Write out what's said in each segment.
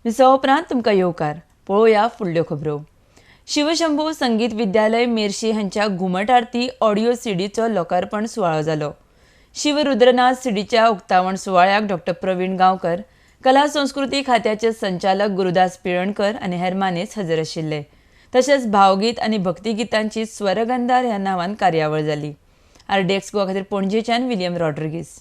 विसवा उपरांत तुमकां येवकार. पळोवया फुडल्यो खबरो. शिवशंभू संगीत विद्यालय मेरशी हांच्या घुमट आरती ऑडियो सीडीचो लोकार्पण सुवाळो जालो. शिवरुद्रनाथ सीडीच्या उक्तावण सुवाळ्याक डॉक्टर प्रवीण गांवकर, कला संस्कृती खात्याचे संचालक गुरुदास पिळणकर आनी हेर मानेस्त हजर आशिल्ले. तशेंच भावगीत आनी भक्तिगितांची स्वरगंधार ह्या नांवान कार्यावळ जाली. आरडीएक्स गोवा खातीर पणजेच्यान विलियम रॉड्रिगीस.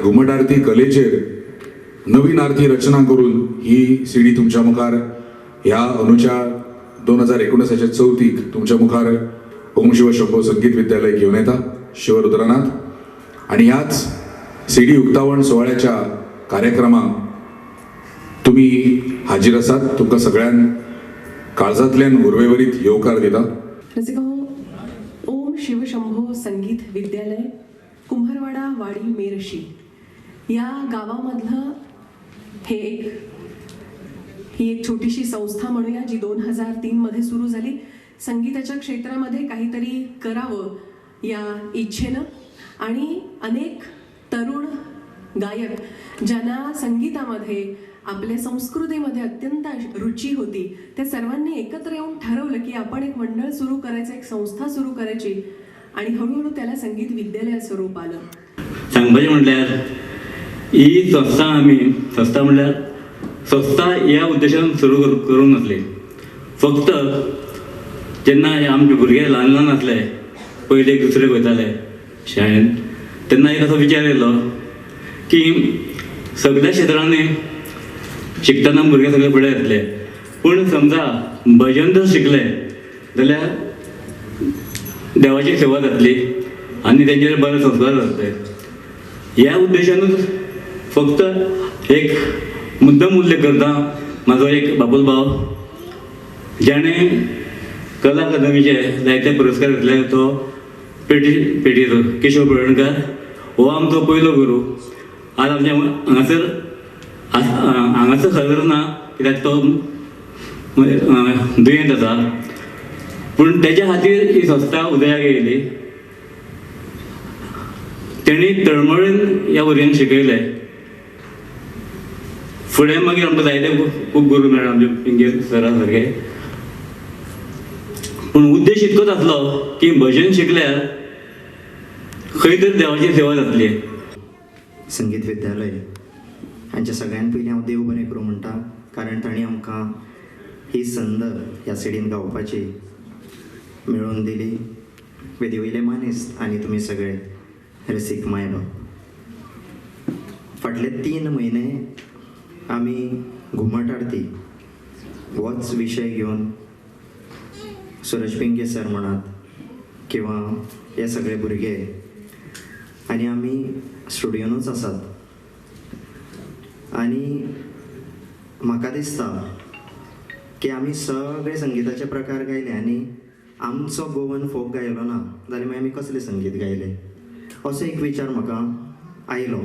घुमट आरती कलेचेर नवीन आरती रचना करून ही सीडी तुमच्या मुखार ह्या अंदूच्या 2019 चवथीक तुमच्या मुखार ओम शिव शंभो संगीत विद्यालय घेवन येता शिवरुद्रनाथ. आनी ह्याच सीडी उक्तावण सुवाळ्याच्या कार्यक्रमाक तुमी हाजीर आसात. तुमकां सगळ्यांक काळजांतल्यान उर्बेभरीत येवकार दिता. रसिकहो, ओम शिवशंभो संगीत विद्यालय कुंभारवाडा वाडी मेरशी या गावामधलं ही एक छोटीशी संस्था म्हणूया, जी 2003 मध्ये सुरू झाली. संगीताच्या क्षेत्रामध्ये काहीतरी करावं या इच्छेनं आणि अनेक तरुण गायक ज्यांना संगीतामध्ये आपल्या संस्कृतीमध्ये अत्यंत रुची होती, त्या सर्वांनी एकत्र येऊन ठरवलं की आपण एक मंडळ सुरू करायचं, एक संस्था सुरू करायची आणि हळूहळू त्याला संगीत विद्यालय स्वरूप आलं. सांगपाचें म्हटल्यार ही संस्था आमी संस्था म्हणल्यार संस्था ह्या उद्देशान सुरू करूंक नासली. फक्त जेन्ना हे आमचे भुरगे ल्हान ल्हान आसले, पयलेक दुसरेक वयताले शाळेन, तेन्ना एक असो विचार येयलो की सगळ्या क्षेत्रांनी शिकतना भुरगे सगळे फुडें येतले, पूण समजा भजन जर शिकले जाल्यार देवाची सेवा जातली आनी तेंचेर बरे संस्कार जातले. ह्या उद्देशानूच फक्त एक मुद्दम उल्लेख करता, म्हाजो एक बाबूल भाव ज्याणें कला अकादमीचे जायते पुरस्कार घेतले, तो पेटीचो केशव पिळर्णकार हो आमचो पयलो गुरू. आज आमच्या हांगासर हांगासर खबर ना कित्याक तो दुयेंत आसा, पूण तेज्या खातीर ही संस्था उदयाक येयली. तेणी तळमळीन ह्या भुरग्यांक शिकयलें. फुडें मागीर आमकां जायते खूब गुरू मेळ्ळे आमचे पिंगे सरा सारके, पूण उद्देश इतकोच आसलो की भजन शिकल्यार खंय तरी देवाची सेवा जातली. संगीत विद्यालय हांच्या सगळ्यान पयलीं हांव देव बरें करूं म्हणटा, कारण तांणी आमकां ही संद ह्या सिडीन गावपाची मेळोवन दिली. वेदी वयले मानेस्त आनी तुमी सगळे रसीक मायबाप, फाटले 3 म्हयने आमी घुमट आरती होच विशय घेवन सुरज पिंगे सर म्हणात किंवा हे सगळे भुरगे आनी आमी स्टुडियोनूच आसात. आनी म्हाका दिसता की आमी सगळे संगिताचे प्रकार गायले आनी आमचो गोवन फोक गायलो ना जाल्यार मागीर आमी कसलें संगीत गायलें असो एक विचार म्हाका आयलो.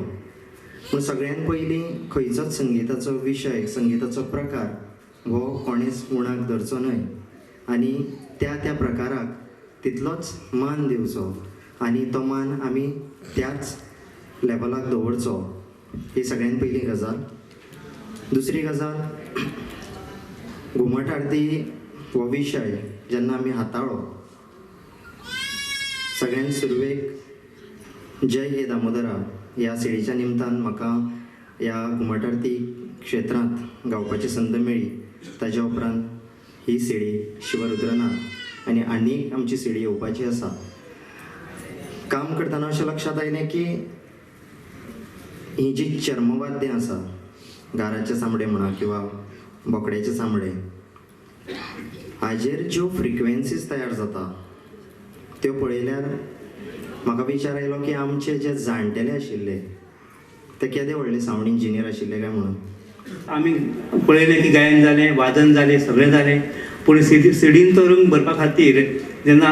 पूण सगळ्यान पयलीं खंयचोच संगिताचो विशय, संगिताचो प्रकार हो कोणेच उणाक धरचो न्हय आनी त्या त्या प्रकाराक तितलोच मान दिवचो आनी तो मान आमी त्याच लेवलाक दवरचो, ही सगळ्यान पयली गजाल. दुसरी गजाल, घुमट आरती हो विशय जेन्ना आमी हाताळ्ळो, सगळ्यान सुरवेक जय हे दामोदरा ह्या सिडीच्या निमतान म्हाका ह्या घुमट आरती क्षेत्रांत गावपाची संद मेळ्ळी. ताज्या उपरांत ही सिडी शिवरुद्रनाथ आनी आनीक आमची सिडी येवपाची आसा. काम करतना अशें लक्षांत आयलें की ही जी चर्मवाद्यां आसा, गाराचे चामडें म्हणा किंवा बोकड्याचे चामडें, हाजेर ज्यो फ्रिक्वेन्सीज तयार जाता त्यो पळयल्यार म्हाका विचार आयलो की आमचे जे जाणटेले आशिल्ले ते केदे व्हडले सावंड इंजिनियर आशिल्ले काय म्हणून. आमी पळयलें की गायन जालें, वादन जालें, सगळें जालें, पूण सिडीन तो रंग भरपा खातीर जेन्ना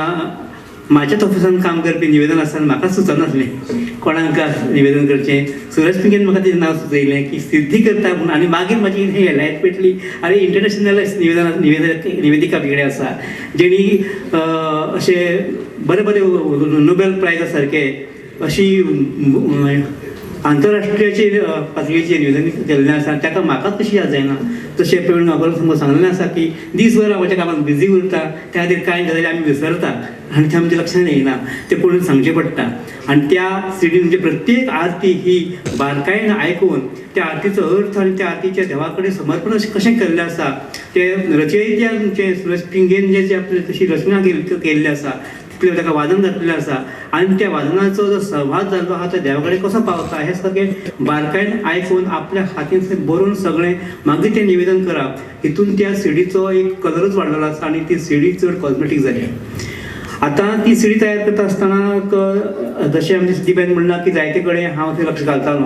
म्हाज्याच ऑफिसान काम करपी निवेदन आसतना म्हाका सुचनासलें कोणाक निवेदन करचें. सुरज पिंगेन म्हाका तेजें नांव सुचयलें की सिद्धी करता म्हूण, आनी मागीर म्हाजी हें लायट पेटली, आनी इंटरनॅशनल निवेदन निवेदिका कडेन आसा जेणी अशें बरे बरे नोबेल प्रायजा सारके अशी आंतरराष्ट्रीयचे पातळीचेर निवेदन केल्लें आसा. ताका म्हाकाच कशी याद जायना. तशें प्रवीण गांवकार तुमकां सांगलें आसा की दीसभर हांव म्हज्या कामांत बिजी उरता, त्या खातीर कांय गजाली आमी विसरता आनी तें आमच्या लक्षांत येना, तें कोणून सांगचें पडटा. आनी त्या सिडीन म्हणजे प्रत्येक आरती ही बारकायेन आयकून त्या आरतीचो अर्थ आनी त्या आरतीच्या देवा कडेन समर्पण अशें कशें केल्लें आसा तें रचयित्यान सुरेश पिंगेन जे आपली तशी रचना केल्ली आसा तितलें ताका वादन जातलें आसा आनी त्या वादनाचो जो संवाद जाल्लो आहा तो देवा कडेन कसो पावता हें सगळें बारकायेन आयकून आपल्या हातीन बरोवन सगळें मागीर तें निवेदन करप. हितून त्या सिडीचो एक कलरूच वाडलेलो आसा आनी ती सिडी चड कॉजमेटीक जाल्या. आतां ती सिडी तयार करता आसतना जशें आमचे सिद्धिबायन म्हणलां की जायते कडेन हांव थंय लक्ष घालतालो,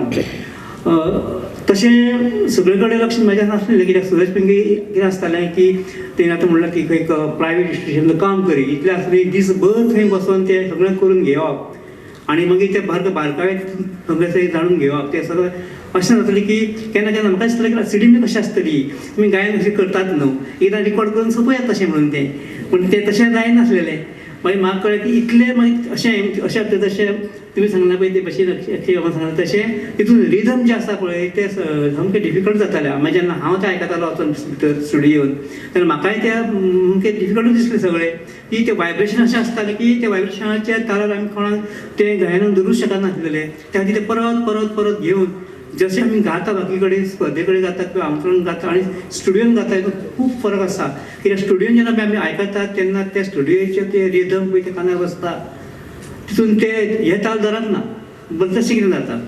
तशें सगळे कडेन लक्ष म्हजें नासलें कित्याक सुरेश पिंगे कितें आसतालें की तेणें आतां म्हणलां की एक प्रायवेट इन्स्टिट्युशन काम करी इतलें आसलें दीसभर थंय बसून तें सगळें करून घेवप आनी मागीर तें बारकावे सगळें थंय जाणून घेवप तें सगळें अशें जातलें की केन्ना केन्ना म्हाका दिसतलें की सिडी बी कशें आसतली, तुमी गायन कशें करतात न्हू, एकदां रिकॉर्ड करून सोंपयात तशें म्हणून तें, पूण तें तशें जायनासलेलें. मागीर म्हाका कळ्ळें की इतलें मागीर अशें अशें आसता तशें तुमी सांगलां पळय ते भशेन अक्षय बाबान सांगलां तशें तितून रिदम जें आसा पळय तें सामकें डिफिकल्ट जातालें. मागीर जेन्ना हांव तें आयकतालो वचून भितर स्टुडियोन तेन्ना म्हाकाय तें सामकें डिफिकल्टूच दिसलें सगळें की तें वायब्रेशन अशें आसतालें की त्या वायब्रेशनाच्या तालार आमी कोणाक तें गायनान धरूंक शकनासलेलें. त्या खातीर तें परत परत परत घेवन जशें आमी गाता बाकी कडेन स्पर्धे कडेन गाता किंवा आमंत्रण गाता आनी स्टुडियोन गाता हितून खूब फरक आसा. कित्याक स्टुडियोन जेन्ना आमी आयकतात तेन्ना त्या स्टुडियोचे ते रिदम पळय ते कानार बसता, तितून ते हे ताल धरत ना, बरें तशें कितें जाता.